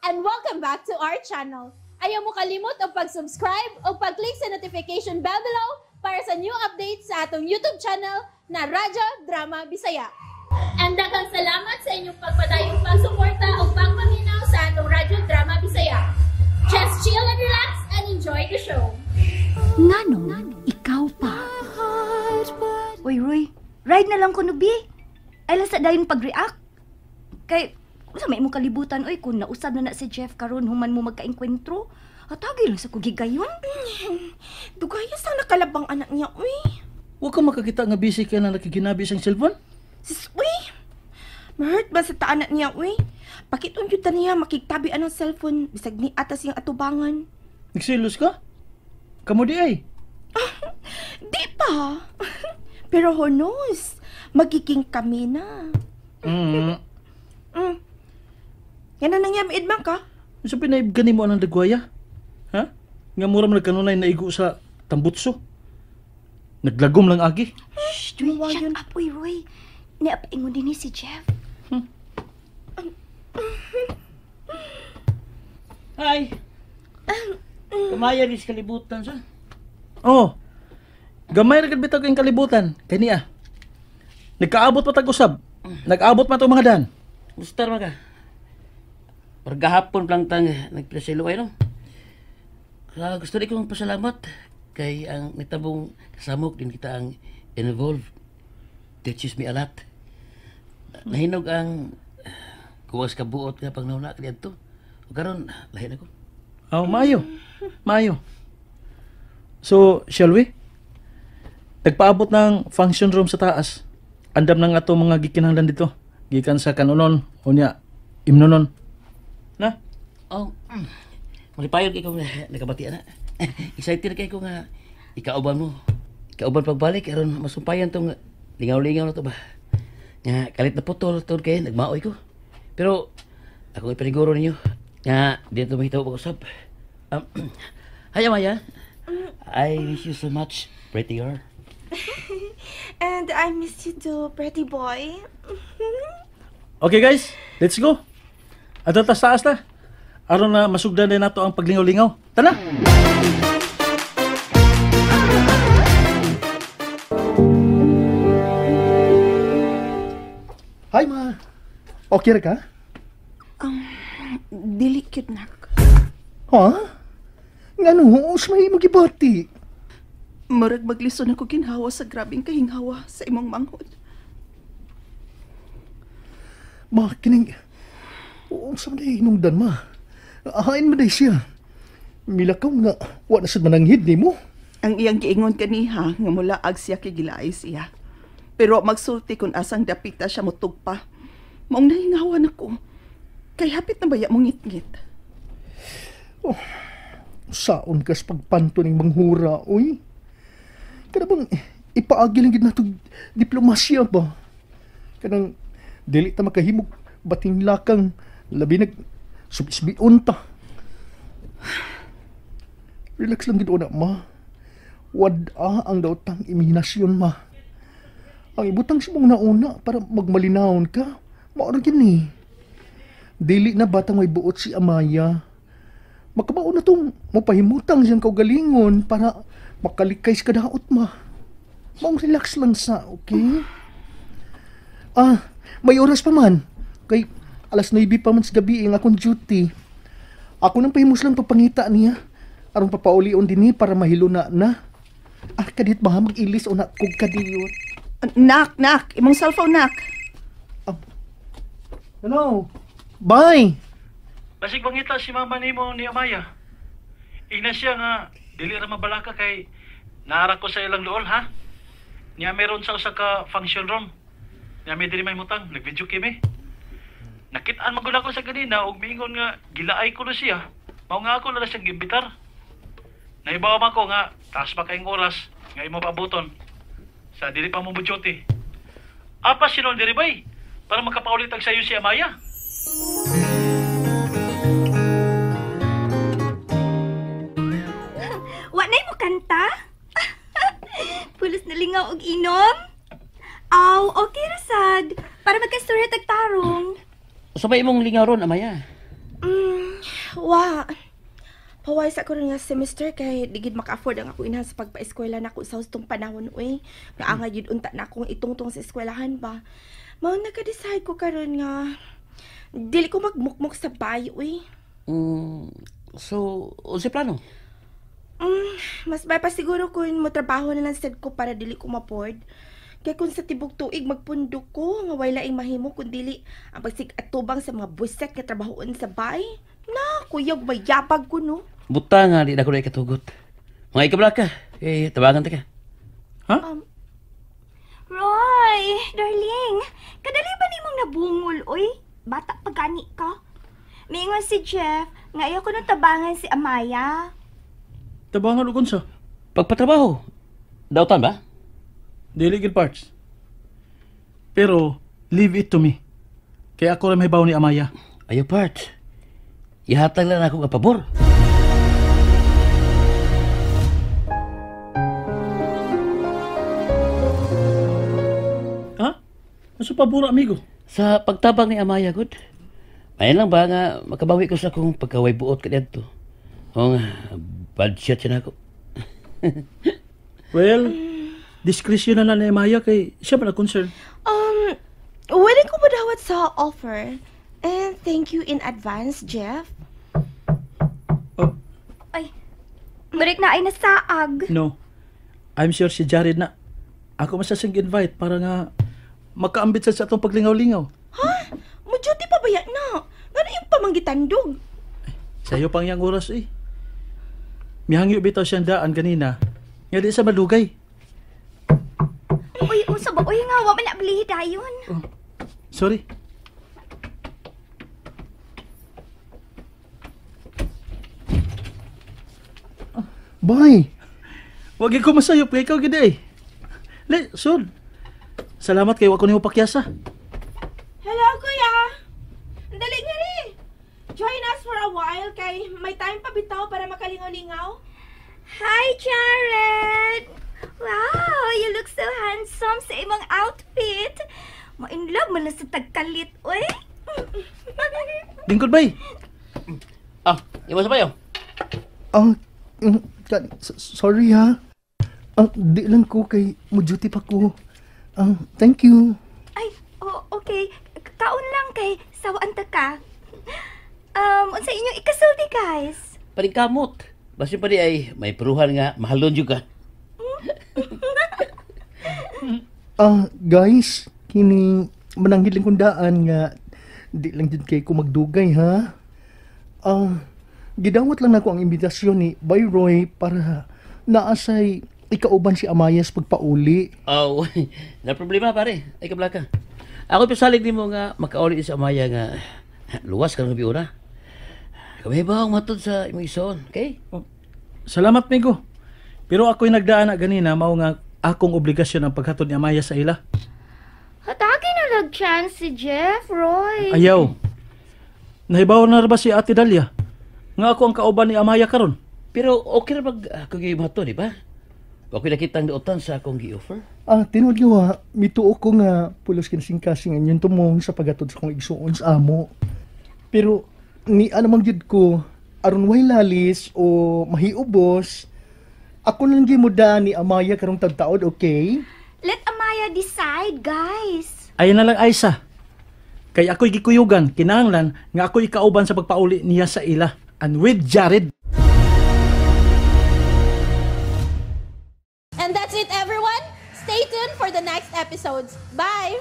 And welcome back to our channel. Ayaw mo kalimot og pag-subscribe o pag-click sa notification bell below para sa new updates sa atong YouTube channel na Radyo Drama Bisaya. And daghang salamat sa inyong pagpadayong pagsuporta o pagpaminaw sa atong Radyo Drama Bisaya. Just chill and relax and enjoy the show. Nganong ikaw pa? Uy, Roy, ride na lang ko no, bi. Ay lang sa dayon pag-react. Kay, unsa may imong kalibutan, oy, kung nausab na na si Jeff karon human mo magkaengkwentro. Atagay lang sa kugigayon. Dugaya sa nakalabang anak niya, uy. Huwag ka makakita nga busy ka na nakiginabi siyang cellphone. Sis, uy. Mahurt ba sa taanak niya, uy? Pakitun yun ta niya makigtabi anong cellphone bisag ni atas iyang atubangan. Nagsilos ka? Kamu di ay. Di pa. Pero who knows? Magiging kami na. Mm. Yan na nangyam idman ka? Sa pinaibgani mo anang dagwaya? Ha? Nga mura man nagkanunay naigo sa tambutso. Naglagom lang agi. Shh, Roy, shut up, uy, Roy. Niapaingon din ni si Jeff. Hi! Kamaya ni sa kalibutan sa. Oh. Gamay ra gid bitaw kayong kalibutan. Kay niya. Nagkaabot pa tag usab. Nag-abot man to mga dan. Musta ra ka? Pargahapon lang tang nagplasilo ay no. Gusto rin kong pasalamat kay ang nitabong kasamok din kita ang involved. Teaches me a lot. Nahinog ang kuwas kabuot nga pang nauna kaniadto. O karon lahi na ko. Oh, maayo. Maayo. So, shall we? Nagpaabot ng function room sa taas. Andam na nga to mga gikinahanglan dito. Gikan sa kanunon, unya, imnonon. Na? Oh, malipayon kay ko nga nakabati ana. Excited kay ko nga ikauban mo. Ikauban pagbalik aron masumpayan tong lingaw-lingaw na to ba. Nga kalit na putol tol kay nagmaoy ko. Pero ako ipaniguro ninyo nga dito mahitaw pag-usab. Hi Amaya. I miss you so much, pretty girl. And I miss you too, pretty boy. Okay guys, let's go. Ato ta sa taas na. Aron na masugdan din nato ang paglingaw-lingaw. Tana! Hi, ma. Okay ra ka? Dili cute nak. Ha? Ngano, us may imong gibati. Murag maglison ako ginhawa sa grabing kahinghawa sa imong manghod. Ma, kining unsa man day hinungdan, ma? Ahain man day siya. Milakaw nga, wa na sad mananghid nimo. Ang iyang giingon kaniha nga mulaag siya kay gilaay siya. Pero magsulti kung asang dapita siya mutugpa. Maong nahingawan ako. Kay hapit na baya mong ngitngit. Oh, saon kas pagpanto ning manghura, uy. Kada bang ipaagi lang gid nato diplomasya ba? Kanang dili ta makahimog bating lakang labi nag subisbion ta. Relax lang gid una, ma. Wad-a ang daotang imahinasyon, ma. Ang ibutang sa mong nauna para magmalinawon ka, mao ra gid ni. Dili na batang may buot si Amaya. Makabao na tong mapahimutang siyang kaugalingon para makalikay sa kadaot, ma. Maong relax lang sa, okay? Ah, may oras pa man. Kay 9:00 pa man sa gabi ang akong duty. Ako nang pahimus lang papangita niya. Aron papaulion din ni para mahilo na na. Ah, kadit ba mag-ilis o na kog kadiyot? Nak, nak! Imong cellphone, nak! Hello? Bye! Basig bangita si mama nimo ni Amaya. Ina siya nga dili ra mabalaka kay naara ko sa ilang duol ha. Niya meron sa usa ka function room. Niya may diri may mutang, nagvideo kami. Nakit-an man gud ako sa ganina ug miingon nga gilaay ko na siya. Mao nga ako na siyang gimbitar. Naibaw man ko nga taas pa kayong oras nga imo paabuton sa dili pa mo duty. Apa sinon diri bay para makapaulit ang sayo si Amaya. Wa na mo kanta? Pulos na lingaw og inom? Aw, okay ra sad. Para magkastorya tag tarong. Usa ba imong lingaw ron, Amaya? Wa. Paway sa karon nga semester kay di gid maka-afford ang ako inahan sa pagpa-eskwela nako sa hustong panahon uy. Nga angay gid unta na akong itungtong sa eskwelahan ba. Mao naka-decide ko karon nga dili ko magmukmok sa bayo uy. So, unsay plano? Mas may pa siguro kung motrabaho na lang sad ko para dili ko ma-afford. Kaya kung sa tibok tuig magpundok ko nga way laing mahimo kun dili ang pagsig-atubang sa mga buset nga trabahoon sa bay. Na, kuyog mayabag ko no. Buta nga di na ko na ikatugot. Mga ikablaka, eh tabangan ta ka. Ha? Roy, darling, kadali ba nimong nabungol oy? Bata pa gani ka. Miingon si Jeff nga ayaw ko nang tabangan si Amaya. Tabangan og unsa? Pagpatrabaho. Dautan ba? Dili gid parts. Pero leave it to me. Kaya ako ra mahibaw ni Amaya. Ayo parts. Ihatag lang ako nga pabor. Ha? Unsa pabor, amigo? Sa pagtabang ni Amaya gud. Ayan lang ba nga makabawi ko sa akong pagkaway buot kaniadto. O nga, bad shot siya na ako. Well, discretion na ni Amaya kay siya man ang concern. Willing ko madawat sa offer. And thank you in advance, Jeff. Oh. Ay, balik na ay nasaag. No. I'm sure si Jared na. Ako masasang invite para nga makaambit sa atong paglingaw-lingaw. Ha? Mo-duty pa ba yan na? Ngano yung pamanggitandog? Sa'yo pang yang oras eh. Mihangyo bitaw siyang daan kanina. Nga di sa malugay. Uy, unsa ba? Uy nga, wa man na dayon. Oh, sorry. Bye. Wag ko masayop kay ikaw gid eh. Le, sud. Salamat kay wa ko nimo pakyasa. Hello, kuya. Dali nga ni. Join us for a while kay may time pa bitaw para makalingaw-lingaw. Hi, Jared. Wow, you look so handsome sa imong outfit. Ma-in love man na sa tagkalit, oy. Lingkod bay. Ah, iwa sa bayo. Ah, sorry ha. Di lang ko kay mo-duty pa ko. Thank you. Ay, oh, okay. Kaon lang kay sawaan ta ka. Unsa inyong ikasulti, guys? Paningkamot. Basin pa di ay may pruhan nga mahalon jud ka. Guys, kini mananghid lang kong daan nga di lang jud kay ko magdugay ha. Gidawat lang nako ang imbitasyon ni Bay Roy para naasay ikauban si Amaya sa pagpauli. Oh, na problema pare. Ay kablaka. Ako pisalig nimo nga makauli si Amaya nga luwas ka ng biura. Kami ba ang matod sa imong ison, okay? Oh, salamat, migo. Pero ako'y nagdaan na ganina mao nga akong obligasyon ang paghatod ni Amaya sa ila. Hatagi na lag chance si Jeff, Roy. Ayaw. Nahibaw na ba si Ate Dalia? Nga ako ang kauban ni Amaya karon. Pero okay ra bag ako gimato, di ba? Wa ko'y nakita ang dautan sa akong gi-offer. Tinuod nga, mituo ko nga pulos kinasingkasing ang inyong tumong sa paghatod sa akong igsuon sa amo. Pero ni anamang jud ko aron way lalis o mahiubos, ako lang gyud mo daan ni Amaya karong tagtaod, okay? Let Amaya decide, guys. Ayan na lang, Aiza. Kay ako'y gikuyugan, kinahanglan nga ako'y kauban sa pagpauli niya sa ila. And with Jared. And that's it, everyone. Stay tuned for the next episodes. Bye!